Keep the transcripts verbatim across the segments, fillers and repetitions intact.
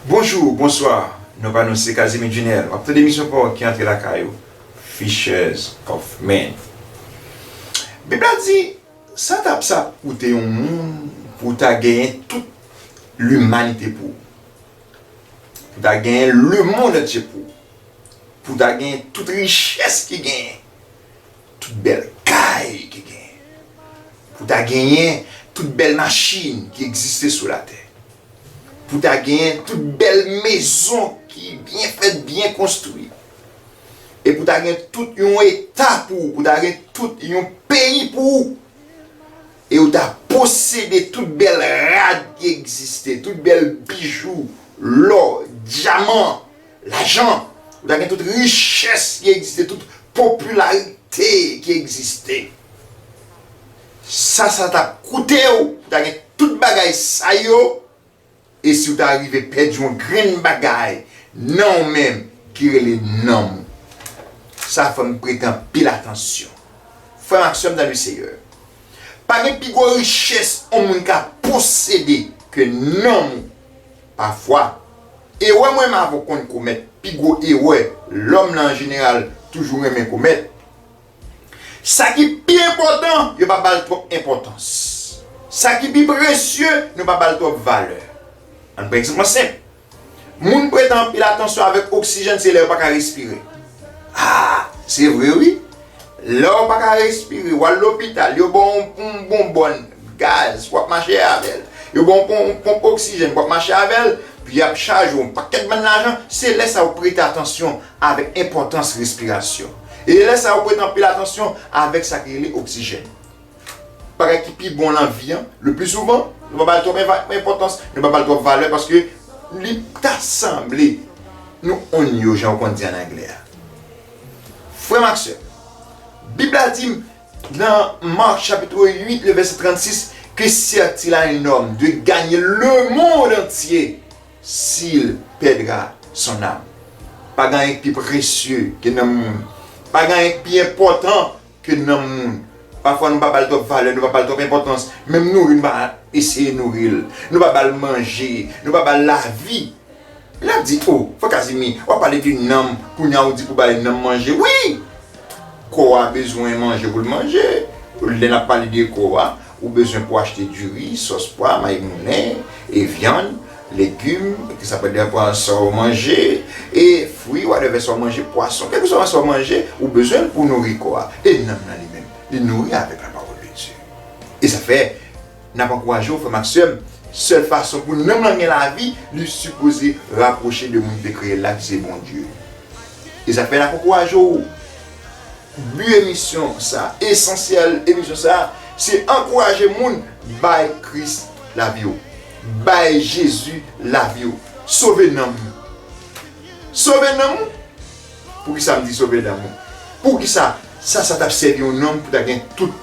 Bonjou, bonswa. Non pa nou se Casimir Junel. W ap tande emisyon pa w ki antre lakay ou, Fishers of Men. Bib la di, sa t ap sa koute yon moun pou w ta genyen tout limanite pou ou, pou w ta genyen lemonn antye pou ou, pou w ta genyen tout richès ki genyen, tout bèl kay ki genyen, pou w ta genyen tout bèl machin ki egziste sou latè, pou w ta genyen tout bèl mezon ki byen fèt, byen konstwi, e pou w ta gen tout yon eta pou ou, pou w ta gen tout yon peyi pou ou, e ou ta posede tout bèl rad ki egziste, tout bèl bijou, lò, dyaman, lajan, ou ta gen tout richès ki egziste, tout popilarite ki egziste. Sa, sa t ap koute w, ou ta gen tout bagay sa yo, e si w ta rive pèdi yon grenn bagay nan w menm ki rele nanm ou. Sa fè m prete anpil atansyon. Frè m ak sè m nan le Seyè, pa gen pi gwo richès yon moun ka posede ke nanm ou. Pafwa, erè mwen m avè w konn komèt, pi gwo erè lòm lan an jeneral toujou renmen komèt, sa ki pi enpòtan, yo pa ba l twòp enpòtans. Sa ki pi presye, nou pa ba l twòp valè. Ann pran egzanp lan senp. Moun prete anpil atansyon avèk oksijèn, se lè yo pa ka respire. Ah, se vre wi. Lè w pa ka respire, w al lopital, yo ba w yon, yon bonbòn gaz pou w ap mache avè l. Yo ba w yon pon-, yon ponp oksijèn pou w ap mache avè l, pi y ap chaje w yon pakèt bann lajan, se lè sa w prete atansyon avèk enpòtans respirasyon. E lè sa w prete anpil atansyon avèk sa ki rele oksijèn. Bagay ki pi bon nan vi an, le pli souvan, nou pa ba l twòp enva-, enpòtans, nou pa ba l twòp valè paske li ta sanble nou own yo, jan w konn di ann anglè a. Frè m ak sè m, Bib la di m nan Mak chapit uit, le vèsè trannsis, que servira un homme de gagner le monde entier s'il perdra son âme? Pa gen anyen ki pi presye ke nanm moun. Pa gen anyen ki pi enpòtan ke nanm moun. Pafwa nou pa ba l twòp valè, nou pa ba l twòp enpòtans. Menm nouri, nou pa eseye nouri l. Nou pa ba l manje, nou pa ba l lavi. Lè ap di, o, Frè Casimir, w ap pale de nanm, kounye a ou di pou bay nanm manje. Wi! Kò a bezwen manje pou l manje. Lè n ap pale de kò a, ou bezwen pou achte diri, sòs pwa, mayi moulen, e vyann, legim, ke sa pa depann sa w manje, e fwi, whatever sa w manje, pwason, kèlkeswa sa w manje, ou bezwen l pou nouri kò a. E nanm nan li menm, li nouri avèk lapawòl de Dye. E sa fè, n ap ankouraje w, frè m ak sè m, sèl fason pou nanm lan gen lavi, li sipoze rapwoche de moun ki te kreye l la, ki se Bondye. E sa fè n ap ankouraje w, bi emisyon sa, esansyèl emisyon sa, se ankouraje moun bay Kris lavi w. Bay Jezi lavi w. Sove nanm ou. Sove nanm ou. Poukisa m di sove nanm ou? Poukisa sa, sa t ap sèvi yon nonm pou ta gen tout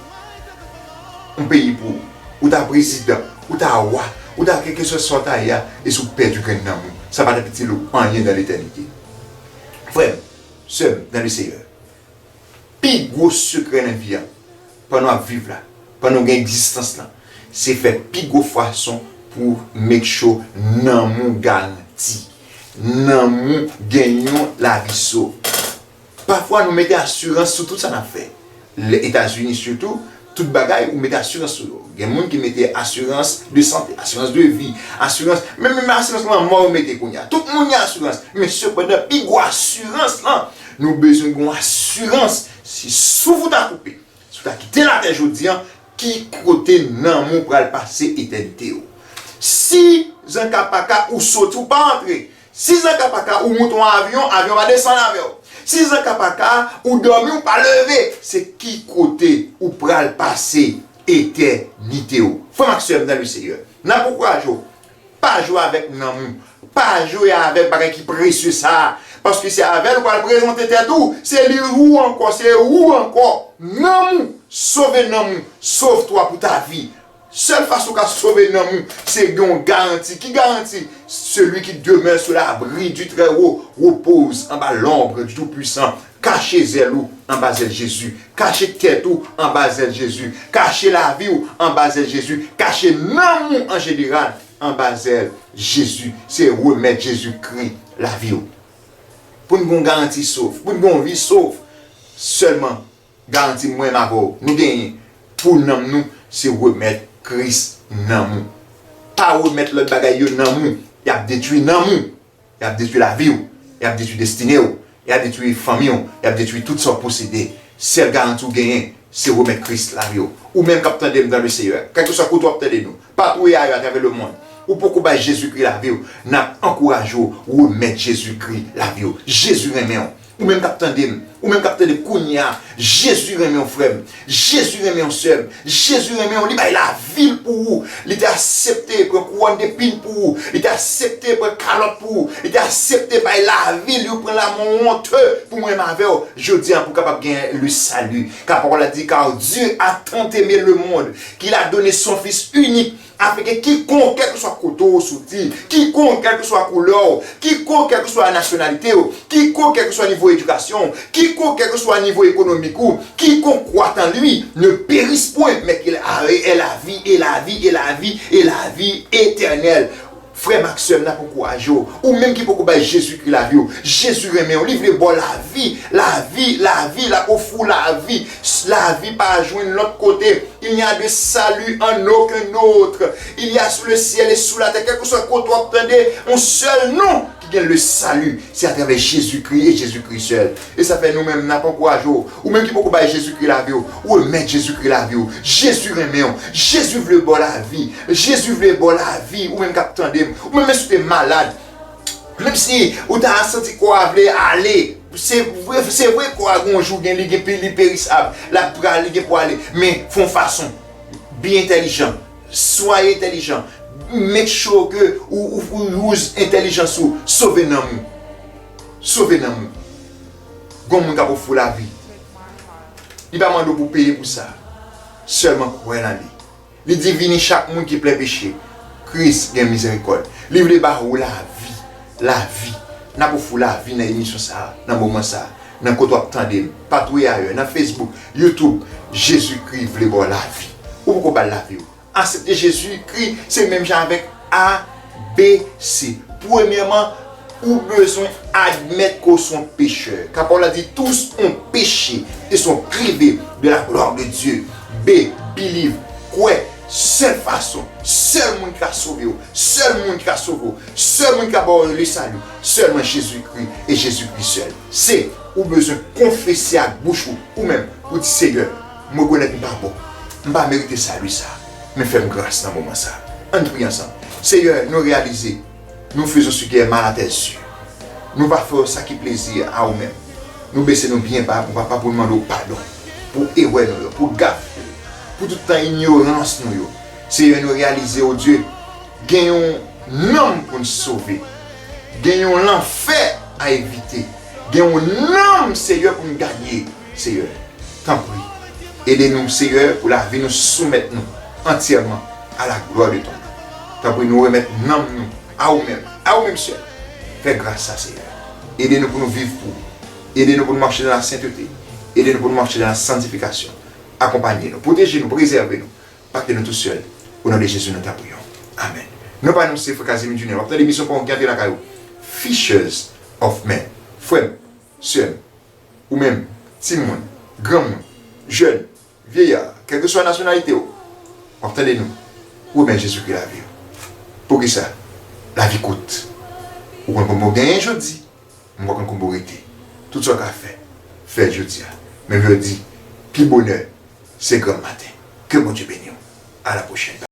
yon peyi pou ou? Ou ta prezidan, ou ta wa, ou ta kèlkeswa sa w ta ye a, e si w pèdi grenn nanm ou, sa pa t ap itil ou anyen nan letènite. Frè m, sè m nan le Seyè, pi gwo sekrè nan vi a, pandan w ap viv la, pandan w gen egzistans lan, se fè pi gwo fason pou make sure nanm ou garanti, nanm ou gen yon lavi sove. Pafwa nou mete asirans sou tout sa n ap fè. Lè Etazini sitou, tout bagay ou mete asirans sou yo. Gen moun ki mete asirans de sante, asirans de vi, asirans, menm, menm asirans lanmò yo mete kounye a. Tout moun gen asirans. Men sepandan, pi gwo asirans lan, nou bezwen gen yon asirans si souf ou ta koupe, si w ta kite latè jodi an, ki kote nanm ou pral pase etènite w? Si zankapaka ou soti, ou pa antre. Si zankapaka ou moute yon avyon, avyon pa desann avè w. Si zankapaka ou dòmi, ou pa leve, se ki kote ou pral pase etènite w? Frè m ak sè m nan le Seyè, n ap ankouraje w. Pa jwe avèk nanm ou. Pa jwe avèk bagay ki presye sa a. Paske se avè l ou pral prezante tèt ou. Se li ou ankò, se ou ankò. Nanm ou. Sove nanm ou. Sauve-toi pour ta vie. Sèl fason w ka sove nanm ou, se gen yon garanti. Ki garanti? Celui qui demeure sous l'abri du Très-Haut repose anba l'ombre du Tout-Puissant. Kache zèl ou anba zèl Jezi. Kache tèt ou anba zèl Jezi. Kache lavi w anba zèl Jezi. Kache nanm ou an jeneral anba zèl Jezi, se remèt Jezikri lavi w. Pou n gen yon garanti sof, pou n gen yon vi sof, sèlman garanti mwen avè w nou genyen pou nanm nou, se remèt Kris nanm ou. Pa remèt lòt bagay yo nanm ou, y ap detwi nanm ou. Y ap detwi lavi w, y ap detwi destine w, y ap detwi fanmi w, y ap detwi tout sa w posede. Sèl garanti w genyen, se remèt Kris lavi w. Ou menm k ap tande m dans le Seigneur, kèlkeswa kote w ap tande nou, patou w ye ayè atravè lemonn, ou poko bay Jezikri lavi w, n ap ankouraje w remèt Jezikri lavi w. Jezi renmen w. Ou menm k ap tande m, ou menm k ap tande m kounye a, Jezi renmen w, frè m. Jezi renmen w, sè m. Jezi renmen w, li bay lavi l pou ou. Li te aksepte pran kouwòn depin pou ou. Li te aksepte pran kalòt pou ou. Li te aksepte bay lavi l, li pran lanmò wonte pou mwen menm avè w. Jodi a, pou w kapab gen le salut. Car la parole a dit, car Dieu a tant aimé le monde, qu'il a donné son Fils unique, afin que quiconque, kèlkeswa kote w soti, kikonk, kèlkeswa koulè w, kikonk, kèlkeswa nasyonalite w, kikonk, kèlkeswa nivo edikasyon w, kikonk, kèlkeswa nivo ekonomik ou, quiconque croit en lui ne périsse point, mais qu'il ait la vie, et la vie, et la vie, et la vie éternelle. Frè m ak sè m, n ap ankouraje w. Ou menm ki poko bay Jezikri lavi w, Jezi renmen w, li vle ba w lavi, lavi, lavi, l ap ofri w lavi. Lavi pa jwenn lòt kote. Il n'y a de salut en aucun autre. Il y a sous le ciel et sous la terre. Kèlkeswa kote w ap tande, yon sèl non ki gen le salut. Se atravè Jezikri e Jezikri sèl. E sa fè nou menm, n ap ankouraje w. Ou menm ki poko bay Jezikri lavi w, remèt Jezikri lavi w. Jezi renmen w. Jezi vle ba w lavi. Jezi vle ba w lavi. Ou menm k ap tande m. Ou menm si w te malad. Menm si ou ta santi kò a vle ale, se vre, se vre kò a gon jou gen, li gen pe-, li perisab, l ap pral, li gen pou ale. Men fè yon fason byen entèlijan, swaye entèlijan, make sure ke ou, ou, ou use entèlijans ou, sove nanm ou. Sove nanm ou. Gon moun k ap ofri w lavi. Li pa mande w pou w peye pou sa. Sèlman kwè nan li. Li di, vini chak moun ki plen peche. Kris gen mizerikòd. Li vle ba ou lavi. Lavi. N ap ofri w lavi nan emisyon sa a, nan moman sa a, nan kote w ap tande m, patou w ye ayè, nan Facebook, YouTube, Jezikri vle ba w lavi. Ou poko ba l lavi w. Aksepte Jezikri, se menm jan avèk A B C. Premyèman, ou bezwen admèt ke w se yon pechè. Car la parole a dit, tous ont péché et sont privés de la gloire de Dieu. B, believe, kwè, sèl fason, sèl moun ki ka sove w, sèl moun ki ka sove w, sèl moun ki ka ba w le salut, sèlman Jezikri e Jezikri sèl. Se, ou bezwen konfese ak bouch ou, ou menm, ou di, Seyè, m rekonèt m pa bon, m pa merite salut sa, men fè m gras nan moman sa. Ann priye ansanm. Seyè, nou reyalize, nous faisons ce qui est mal à tes yeux. Nou pa fè w sa ki plezi a ou menm. Nou bese nou byen ba pou Papa pou n mande w padon pou erè nou yo, pou gaf nou yo, pou tout tan inyorans nou yo. Seyè, nou reyalize, o Dye, gen yon nanm pou n sove. Gen yon lanfè a evite. Gen yon nanm, Seyè, pou n ganye, Seyè. Tanpri, ede nou, Seyè, pou lavi nou soumèt nou antyèman à la gloire de ton nom. Tanpri, nou remèt nanm nou a ou menm, a ou menm sèl. Fè gras sa, Seyè. Ede nou pou nou viv pou ou. Ede nou pou nou mache dans la sainteté. Ede nou pou nou mache dans la sanctification. Akonpanye nou, pwoteje nou, prezève nou. Pa kite nou tousèl. O non de Jezi, nou ta priye w. Amèn. Non pa nou se Frè Casimir Junior. W ap tande emisyon pa w ki antre lakay ou. Fishers of Men. Frè m, sè m, ou menm, timoun, granmoun, jèn, vyeya, kèlkeswa nasyonalite w, w ap tande nou, remèt Jezikri lavi w. Poukisa? Lavi kout. Ou konn konbyen w genyen jodi, m pa konn konbyen w rete. Tout sa w ka fè, fè l jodi a. Menm jan yo di, pi bonè, se granm maten. Ke Bondye beni w. A la pwochèn.